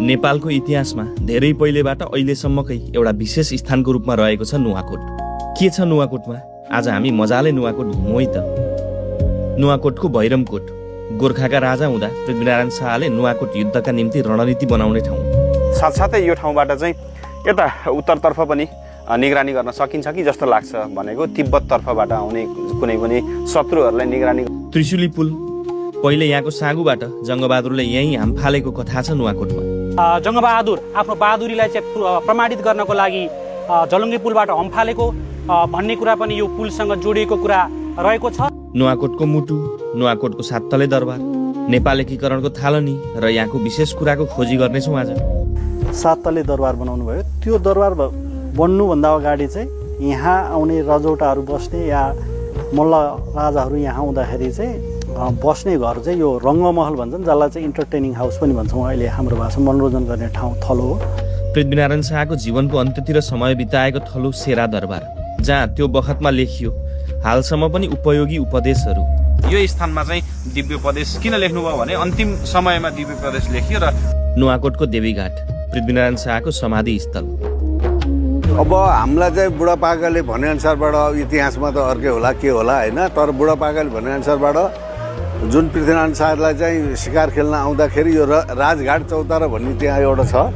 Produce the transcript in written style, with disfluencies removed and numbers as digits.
नेपालको इतिहासमा धेरै पहिलेबाट अहिलेसम्मकै एउटा विशेष स्थानको रूपमा रहेको छ नुवाकोट। के छ नुवाकोटमा? आज हामी मजाले नुवाकोट घुमौँ है त। नुवाकोटको भैरमकोट गोर्खाका राजा हुँदा पृथ्वीनारायण शाहले नुवाकोट युद्धका निम्ति रणनीति बनाउने ठाउँ। साथसाथै यो ठाउँबाट चाहिँ यता उत्तरतर्फ पनि निगरानी गर्न सकिन्छ कि जस्तो लाग्छ। भनेको तिब्बततर्फबाट आउने कुनै पनि शत्रुहरूलाई निगरानी। त्रिशुली पुल पहिले यहाँको साँगुबाट जङ्गबहादुरले यहीँ हाम फालेको कथा छ नुवाकोटमा। जङ्गबहादुर आफ्नो बहादुरीलाई चाहिँ प्रमाणित गर्नको लागि झलुङ्गे पुलबाट हम फालेको भन्ने कुरा पनि यो पुलसँग जोडिएको कुरा रहेको छ। नुवाकोटको मुटु, नुवाकोटको साततले दरबार, नेपाल एकीकरणको थालनी र यहाँको विशेष कुराको खोजी गर्नेछौँ आज। साततले दरबार बनाउनु भयो। त्यो दरबार बन्नुभन्दा अगाडि चाहिँ यहाँ आउने रजौटाहरू बस्ने या मल्ल राजाहरू यहाँ आउँदाखेरि चाहिँ बस्ने घर चाहिँ यो रङ्गमहल भन्छन्, जसलाई चाहिँ इन्टरटेनिङ हाउस पनि भन्छौँ अहिले हाम्रो भाषामा। मनोरञ्जन गर्ने ठाउँ थलो हो। पृथ्वीनारायण शाहको जीवनको अन्त्यतिर समय बिताएको थलो सेरा दरबार, जहाँ त्यो बखतमा लेखियो हालसम्म पनि उपयोगी उपदेशहरू। यो स्थानमा चाहिँ दिव्य उपदेश किन लेख्नुभयो भने अन्तिम समयमा दिव्य उपदेश लेखियो। र नुवाकोटको देवीघाट पृथ्वीनारायण शाहको समाधि स्थल। अब हामीलाई चाहिँ बुढापाकाले भनेअनुसारबाट इतिहासमा त अर्कै होला के होला होइन, तर बुढापाकाले भनेअनुसारबाट जुन पृथ्वीनारायण शाहलाई चाहिँ शिकार खेल्न आउँदाखेरि यो राजघाट चौतारा भन्ने त्यहाँ एउटा छ।